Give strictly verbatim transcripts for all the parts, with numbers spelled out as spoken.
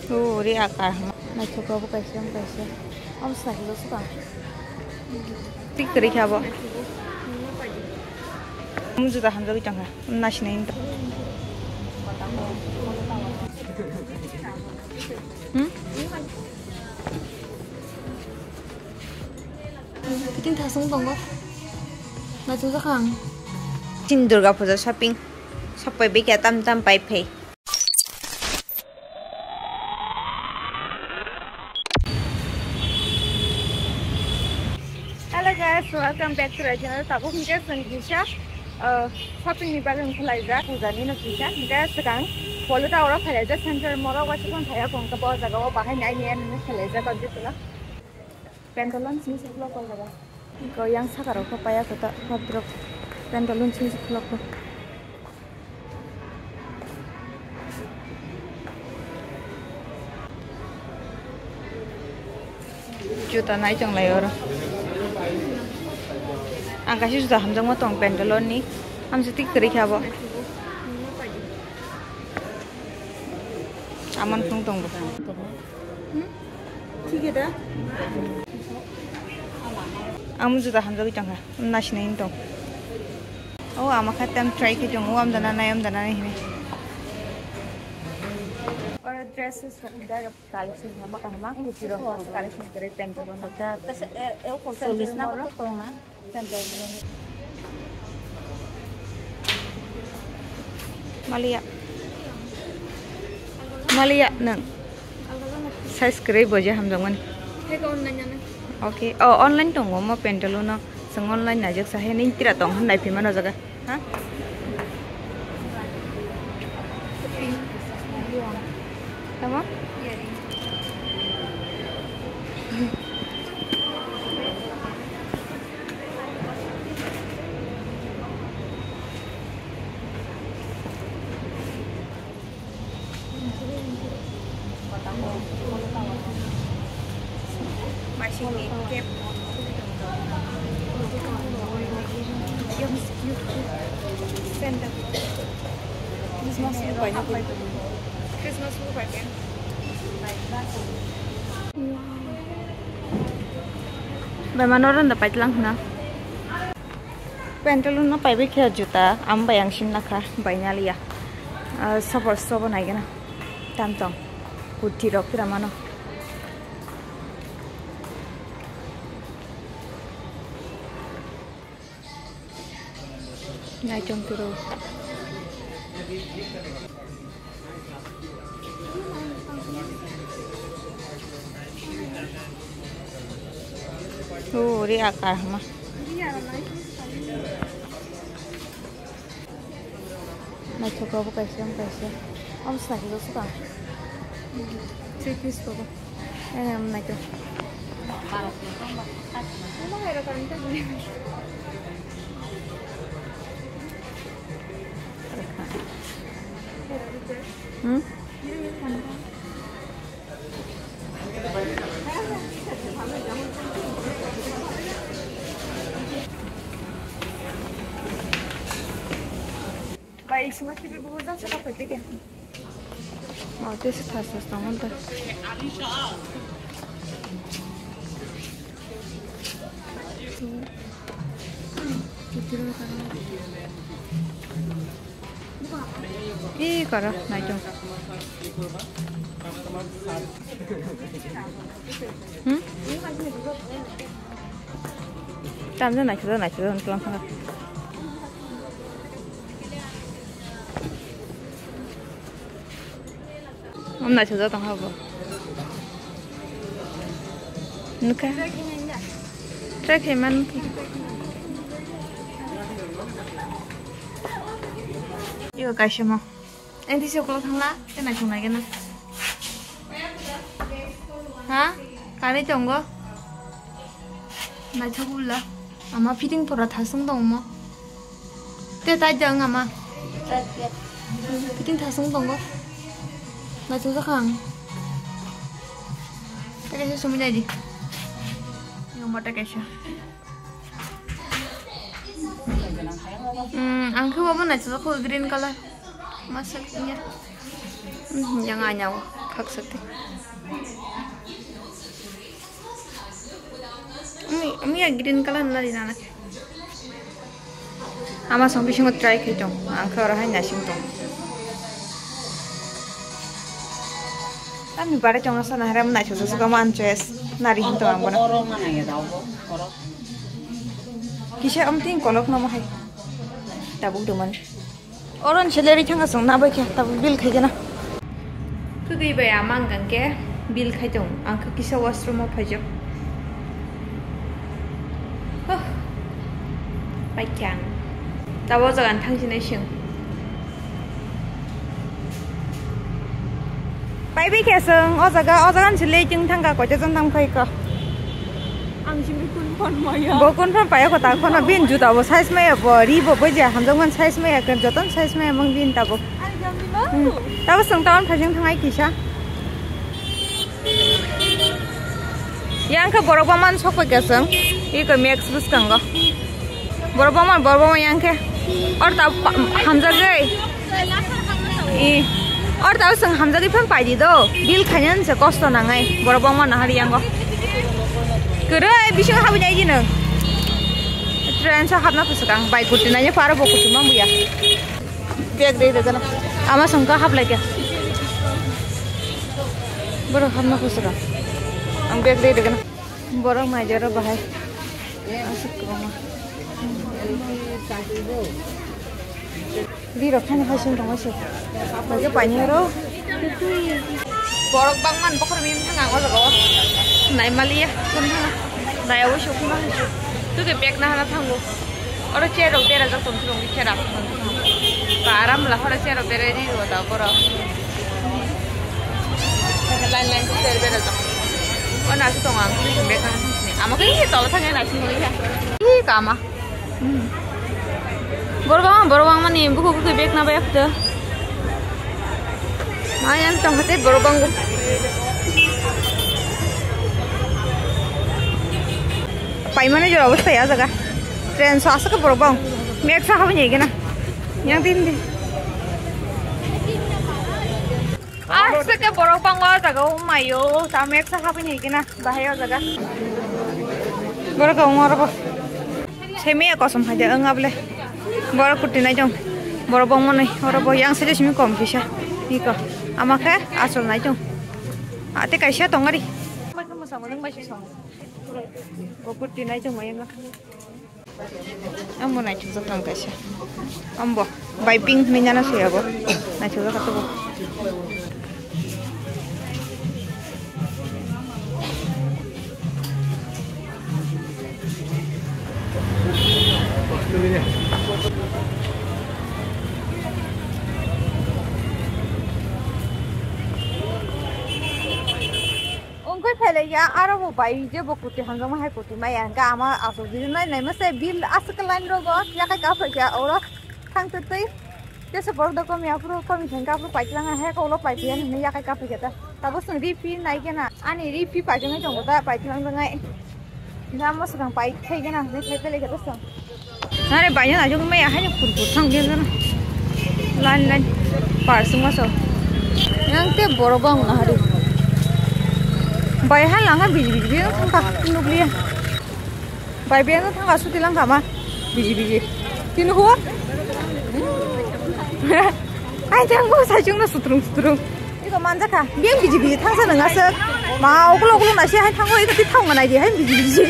Uri akar hama. Naithokrok bo kaisa, omo kaisa. Omo se naithokrok swkang. Tik kwrwi khe abo. Omo juda hamjagwi tongkha. Nasinai wngkha. Hmm? Kiting thasung tongo. Naithokrok ang. Chini Durga Puja shopping. Sok pai bikya tam tam pai phai. Hello guys, welcome back to our channel. Tabuk hingke chwng kisa, uh, shopping ni bagwi khwlaijak, puja ni no kisa. Hingke swkang Polo Tower o khwlaijak, Central Mall o waisa phone thaya phone khe bo jaga o bahai nai ni ani khwlaijak, o jisla. Pantaloon simi se vlog o jaga. Ko yang saka rok paya kota hot drop. Pantaloon simi se vlog o. Juta nai tong lai oro. Ang kaisa juta hamjakma tong Pantaloon ni. Hamjak tik kwrwi khe abo. Aman phung tong bo. Hmm? Thik da? Ang juta hamjagwi tongkha, nasinai wng tong. O ama kha tam try khe tongo, o amda nanai, amda nanai hinwi. Oro dresses rok da collection hama kahama, kuchi rok collection kare pant rok. Tasa e, e, chollish na kok tong na. Maliya. Maliya nang. Size kwrwi bo je hamjakmani. Okay. Oh, online tongo mo Pantaloon no. Chwng online naijak sa he ning tira tong hwn nai phima no jaga. Ha? Tamo? Masing ni cap. Yang cute, cute. Sandal. Christmas mo pai na. Christmas mo pai na. Bai mano ron da pai tlang na. Pantaloon no paibai khe juta, am bai ang sim nakha, bai naliya. Ah, sobo, sobo nai gana. Tam tong. Kurti rok kira mano. Nai tong turo. Oh, ri akar hama. Naithokrok bo kaisa, omo kaisa. Omo se naithokrok swkang. Three piece bo. Eh, omo naithok. Hmm? Bai, sima khibi bubu jang saka photo ke. Oh, tei se thas thas tongo da. Ih, kara, naitong. Hmm? Tamjak naithok, naithok, naithok. Om naithok tong habo. Nukha. Try khai man. Iyo kaisa mo. Enti se ukulok thangla, tei naithok nai gana. Ha? Kanwi tongo? Naithok ulla. Ama fitting pora thasung tongmo. Te tai jang ama. Fitting thasung tongo. Naithok jakha ang. Te kaisa sumi nai di. Yung mata kaisa. Hmm, ang khe obo naithok green color. Masa iya. Hmm, yang anyao. Haksa tei. Ami, ami ya green color nari nana. Ama song bisingo try khai tong. Ang khe oro hai naising tong. Ami bare tong asa na haram naising suka man choice. Nari hin tong ang bono. Kisa amting kolok namo hai. Tabuk duman. Oron salary thanga song na bai khe tabuk bill khai gana. Kugui bai amang kang khe bill khai tong. Ang khe kisa washroom o phaijak. Huh. Pai khe ang. Tabo jaga ang thang sinai sing. Pai bai khe song o jaga, o jaga ni sile chwng thang kha koita jon thang phai kha. Ang simi kun phone maya. Bo kun phone paya kho ta khono bin juta bo size maya bo ri bo bo je hamjak man size maya kan joton size maya mang bin tabo. Ang jam ni ma. Hmm. Tabo song taon phajang thangai kisa. Yang khe borok bangma sok pai kha song. Iko max bwskango. Borok bangma, borok bangma yang khe. Or ta pa-, hamjagwi. I. Or ta song hamjagwi phan pai di do. Bill khainani se kosto nangai. Borok bangma nahari yango. Kwrwi bisingo habwi nai di nwng. Train sa habna phusukang. Bai kuti nai paro bo kuti mambuya. Bag dei dagana. Ama song ka hablai khe. Borok habna phusukang. Ang bag dei dagana. Borok naijaro bahai. Aswk kwbangma. Birok thani hai song tongma se. Bai khe paini oro. Borok bangman bokhorok mim thang ang o jaga o. Naimaliya, thang thang. Daya o sokma. Tuke bag nahana thango. Oro chair rok berajak tong thung chair rok. Ka aram la horo chair rok berai ri ro da borok. Line line chair berajak. O nasu tong ang bag nahana thang. Ama khe tolo thang ya nasu ya. Ih kama. Hmm. Borok bangma, borok bangmani bukhuk bukhuk bag na bai apto. Ayang tong hate borok bangbo. Paimani jora obostha ya jaga. Train so aswk borok bang. Mek sa habani gena. Yang tin din. Aswk khe borok bangma o jaga o mayo, ta mek sa habani gena bahai o jaga. Borok khe ongma oro bo. Semi ya kosom hai de wng able. Borok kuti nai jong. Borok bangma nai oro bo yang side simi kom kisa. Iko. Ama khe asol nai jong. Ate kaisa tong ari. Bai khe mwsang mwsang bai se song. Bo kuti nai jong mai wng. Ambo naithokjak tong kaisa. Ambo bai pink hinwi nana se abo. Naithokjak kha tabuk. Wngkhe phailaiya, aro bo bai je bo kuti hamjakma hai kuti maya, hwnkhe ama aswk video nai naima se bill aswk line rogo yakhai kaphai kha oro thang twtwi tesa borok da komi aphuru komi thangkhe aphuru paitlang hai khe ulo paitwi hinwi yakhai kaphai kha ta. Tabuk chwng ripi nai gana ani ripi paitwngwi tongo da paitlang tongnai. Namo swkang pai khai gana hinwi khai pele khe bwswng. Nare baino najugwi maya haino phur phur thang khe gana. Line line par sungma so. Yang te borok bang na hari. Bai ha lang ha biji biji biji thang kha nukliya. Bai beng thang kha suti lang kha ma biji biji. Tini huwa? Ai thang bo sai chung na sutrung sutrung. Iko manjakha, beng biji biji thangsa nang aswk. Ma, oklo oklo naisi hai thango, iko ti thang manai di hai biji biji.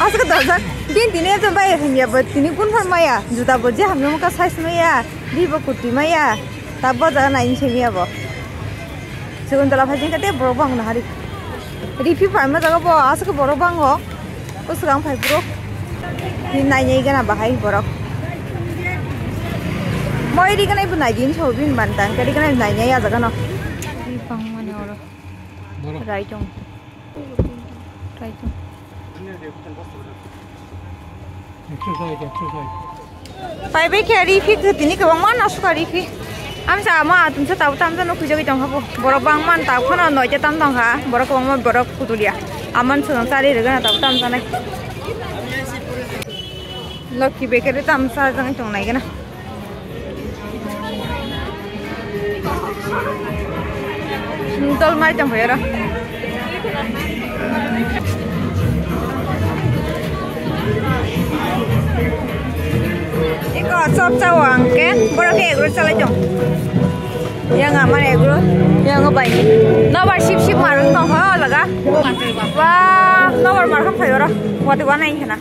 Aswk dajak, beng tini ekjon bai hanya bo tini kun phan maya, juda bo je hamya muka size maya, ri bo kuti maya, ta bo jaga nai se maya bo. Segun tola phai jeng kate borok bang na hari. Ripi phaima jaga bo aswk borok bango. O swkang phai bro. Ni nainai gana bahai borok. Moi ri ganai bo nai din so bin ban tang kari ganai nainai ya jaga no. Ri pang mane oro. Borok. Rai tong. Rai tong. Exercise, exercise. Pai bai khe ripi tini kwbangma nasu ka ripi. Amsa ama atumsa tabuk tamsa no khujagwi tongkha bo. Borok bangma tabuk phano noita tam tongkha. Borok kwbangma borok kutulia. Aman swnam chari rwgana tabuk tamsa nai. Lokhi bakery tamsa jang tongnai gana. Dol mai tong phai oro. Iko chop chao ang ke, borok ke egg roll chalai tong. Yang ama egg roll, yang o bai. Nobar sip sip marwng tong ho laga. Wah, nobar marwng phai oro. Wati wanai hena.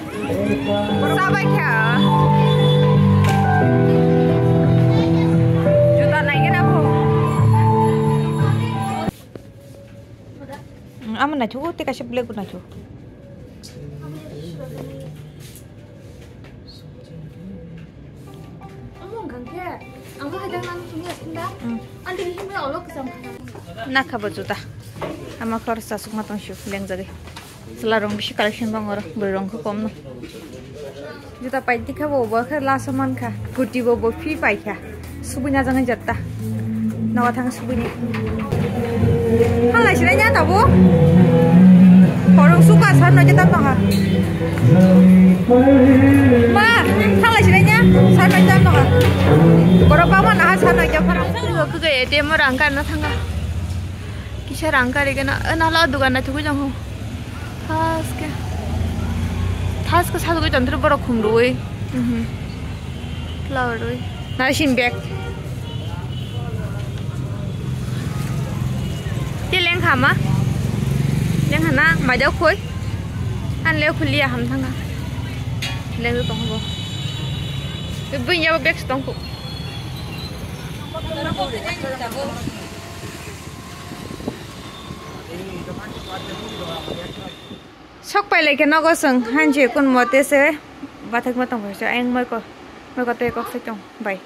Sabai kha. Juta naigena kho. Amo naithok, tei kaisa black bo naithok. Amo hwnkha khe, amo hai dang nang thungya sinda. Ante himle olo kwcham kha. Nakha bo juta. Ama khorsa sukma tong shu lengjagwi. Chwla rong bisi collection bangor, bwrwi rong khe kom no. Juta pai tikha bo, bo khe laso mankha. Kuti bo, bo phi paikha. Subui na jang jatta. Nogo thang subui ni. Halai sinai nya tabo. Horong suka san no jeta tongha. Ma, halai sinai nya, san no jeta tongha. Borok bama naha san no jeta phara. Khe A T M o rang karna thanga. Kisa rang kari gana, eh, nala dugan na thugui jang ho. Thaske. Thaske sa thugui jang borok khum rui. Mhm. Flower rui. Nari sin bag. Ti leng khama. Leng hana, mai dau khoi. An leo khulia ham thanga. Leng tong bo. Bui yabo bag tong kho. Sok pai lai khe nogo chwng hanji kun mote se bathakma tong phai se ayang moi ko, moi ko tei kok se tong bai.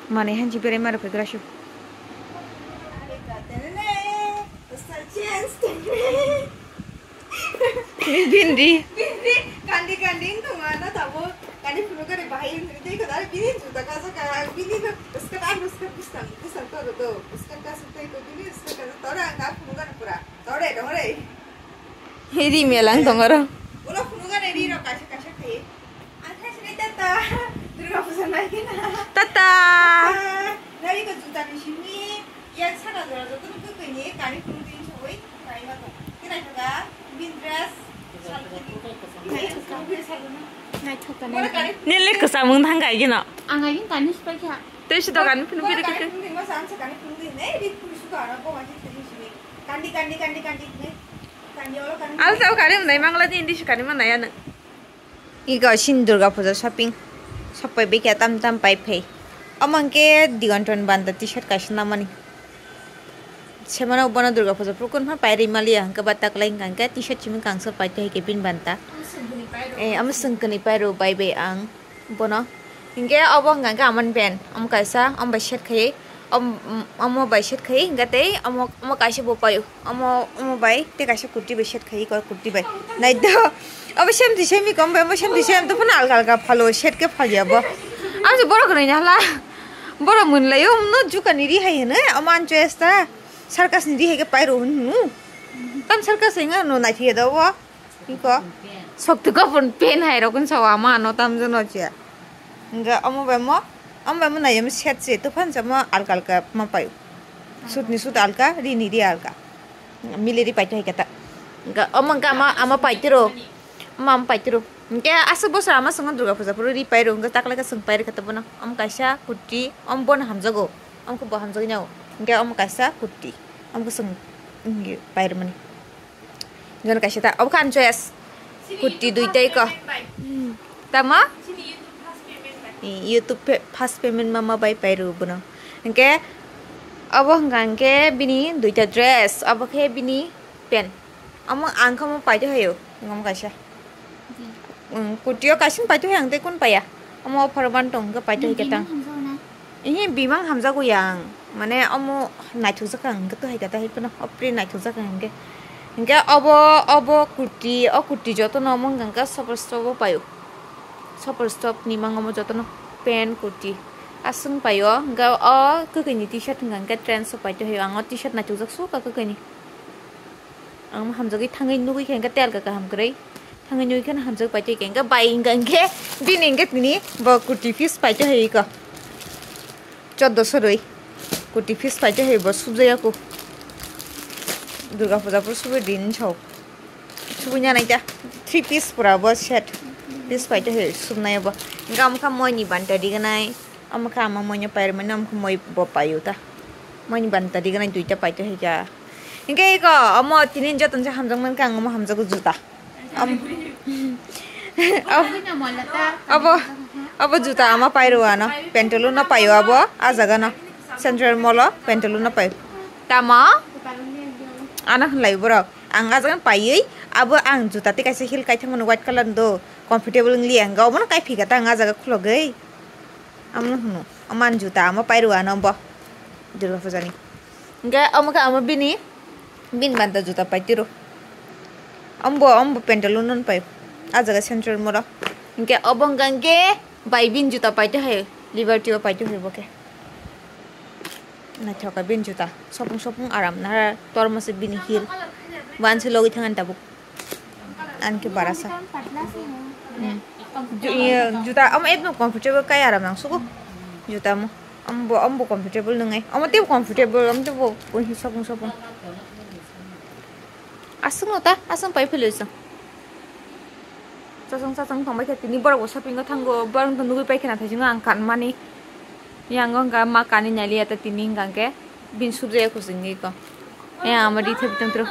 Mani hanji berai maro phai gra su. Bindi. Bindi kandi kandi tong ano tabo kandi phunu kare bahai tei ko dare bini juta kaja ka bini no skat ano skat bisang bisang toro do skat kasu tei ko bini skat kasu toro ang ka phunu kare pura. Tore, tore. Ri melang tongoro. Ulo phunukgani ri rok kaisa kaisa khe. Ang khe sini tata. Durga puja nai khe na. Tata. Nari ko juta ni simi. Ya saka jora joto ni khe khe ni kani phunuk din soi. Nai ma ko. Khe nai kha ga. Bin dress. Nai kha ga. Nai kha ga. Nile kwcham wng thang kai gino. Ang ai kani spai kha. Tei si dokan phunuk biri khe. Kani phunuk din ma sa ang sa kani phunuk din. Nai ri phunuk suka ara ko ma si sini sini. Kandi, kandi, kandi, kandi, ne? Kandi, olo kandi. Alsa o kari mwnai mangla di indi si kari mwnai ano. Ego sin Durga Puja shopping. Sokpai bikya tam tam pai phai. Omo hwnkhe Digonton banda T-shirt kaisa namani. Semano bono Durga Puja phuru kunphano pai ri maliya hwnkhe ba taklai hwnkha hwnkhe T-shirt simi kangsa pai tei hwnkhe bini banta. Eh, omo swngkwnwi pai rw bai bai ang. Bono. Hinkhe obo hwnkha khe amoni pant. Omo kaisa, omo bai set khaiwi, om-, omo bai set khaiwi, hinkhe tei omo, omo kaisa bo paio. Omo, omo bai tei kaisa kurti bai set khaiwi, kok kurti bai. Naito, obo same to same, kom bai omo same to same, to phano alka alka phalo, set khe phalya bo. Ang se borok rwina hala. Borok mwnlaio, no jukani ri hai hwno, omo ani choice ta. Circus ni ri hai khe pairo hwno. Tam circus hinga no naithiya da obo. Iko. Sokti kopon pen hai rokon sawa ama ano tamjano chia. Hingke omo bai mo, omo bai mo nai omo set se tufan samo alka alka ma paio. Sut ni sut alka, ri ni ri alka. Mili ri paito hai kata. Hingke omo hingke ama, ama paitiro. Ama, ama paitiro. Hingke aswk bosor ama swngo Durga puja phuru ri pairo hingke taklai ka swng pairikha tei bono. Omo kaisa kurti, omo bono hamjago. Omo khe bo hamjagwi nao. Hingke omo kaisa kurti. Omo khe swng, hingke pairmani. Jono kaisa ta, obo khe ani choice. Kurti duitai ko. Tamo? YouTube pe-, first payment mama bai pai rw bono. Hingke obo hingka hingke bini duita dress, obo khe bini pant. Omo ang khe omo paito hayo, omo kaisa. Kurti o kaisa paito hai ang tei kun paya. Omo offer o ban tong hingke paito hai khe tang. Ihi bimang hamjago yang, mane omo naithokjak ang hwnkhe hai kata hai phano, o print naithokjak ang hwnkhe. Hwnkhe obo, obo kurti, o kurti jotono omo wngkha khe super stop o paio. Super stop ni mang omo jotono pant, kurti aswng paio. Hwnkhe o kwkhwini T-shirt wngkha khe trends o paito haio, ang o T-shirt naithokjak sukha kwkhwini. Ang hamjagwi thangwi nugwi khe hwnkhe tel kha kaham kwrwi. Thangwi nugwi kheno hamjagwi paitwi khe hwnkhe bai hwnkha hwnkhe bini hwnkhe tini bo kurti piece paitwi hai kho. Choddo sorwi kurti piece paitwi hai bo subjaya kho. Durga puja pur subui din so. Subui nyanai ta. Three piece pura bo set. Piece pai to he subnai bo. Gam kha moi ni banta diganai. Ama kha ama moi no pai mani ama kha moi bo payu ta. Moi ni banta diganai duita pai to he ja. Hingke ko amo tinin joton se hamjak man kang amo hamjago juta. Am-, ab-, abo, abo juta ama pairo ano. Pantaloon no payo abo, a jaga no. Central Mall o Pantaloon no payo. Tamo? Ano hinlai borok. Ang a jaga no paiwi, abo ang juta tei kaisa heel kaithakmani white colour ni do. Comfortable wng liya hingke obono kai phika ta ang a jaga khulogwi. Amo no hino. Aman juta amo pairo ano bo. Durga puja ni. Hingke omo khe amo bini, bini banta juta pai tiro. Ombo, ombo Pantaloon no pai. A jaga Central Mall o. Hingke obo hingka hingke bai bini juta pai to hai. Liberty o pai to hai bo khe. Naithoka bini juta. Sopung sopung aram na tor mase bini heel. Wansi logi thangan tabuk. Anke barasa. Hmm. Ju-, iya, juta, amo ekdom comfortable kai aram nang sugo. Juta mo. Ambo, ambo comfortable nungai. Amo tebo comfortable, amo tebo, ui, sopung, sopung. Asung no ta, asung pai philui sung. Chasang, chasang thangbai khe tini borok bo shopping o thango, borok no nugui pai khna thai sing ang kan mani. Yang o hingka ma kani nai liya ta tini hingka hingke bin subjaya kuching iko. Ya, ama di thep tong tro.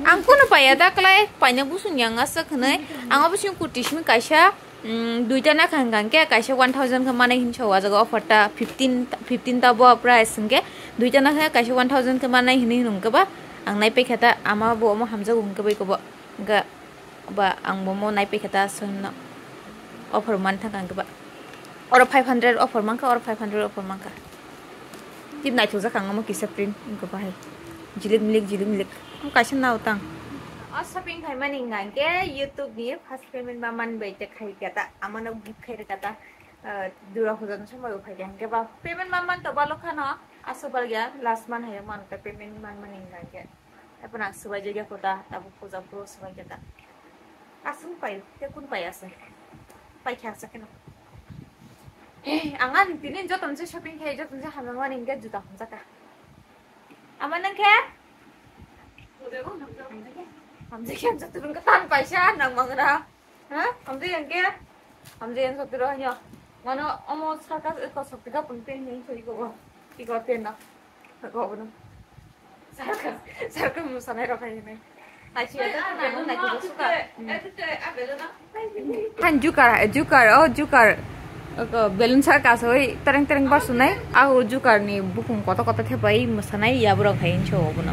Ang kuno paiya da klai, paina busung yang asa khnai. Ang abo sing kurti simi kaisa, mm, duita na khang khang ke kaisa one thousand khe manai hin so, o jaga offer ta fifteen, fifteen ta bo price hingke duita na khe kaisa one thousand khe manai hinui hinung khe ba ang nai pekha ta ama bo omo hamjago hingke bai ko bo. Hingke ba ang bo mo nai pekha ta aswk hwnno offer man thang ang ba. Oro five hundred offer mankha, oro five hundred offer mankha. Tip naithok jak ang omo kisa print wngkha bahai. Jilik milik, jilik milik. Ang kaisa nao tang. O shopping khaimani hwnka hwnkhe YouTube ni first payment ma man bai te khai kha ta. Amano gift khai rwkha ta. Ah, Dura puja ni somoi bo phai kha hwnkhe ba payment ma man to balo khano. Aswk bal ya last man hai man ta payment man mani hwnka hwnkhe. Abo nang swbai jagya kota, abo puja bro swbai keta. Aswk pai, te kun pai asa. Pai khe asa keno. Eh, ang ani tini joton se shopping khai, joton se hamjak mani hingke juta hamjak ka. Ama nang khe? Hamjak khe hamjak tubun ka tan paisa nang mangra. Ha? Hamjai yang ke? Hamjai yang sotiro hanya. Mano omo sarkas eko sotiro pun pen yang soi ko. Iko pen na. Ko bono. Sarkas, sarkas musanai rok hai nai. Achi eta na nai ko suka. Han jukar, jukar, oh jukar. Ko balloon sarkas oi tereng tereng bar sunai. Ah jukar ni bukung koto koto thepai musanai ya borok hai inso bono.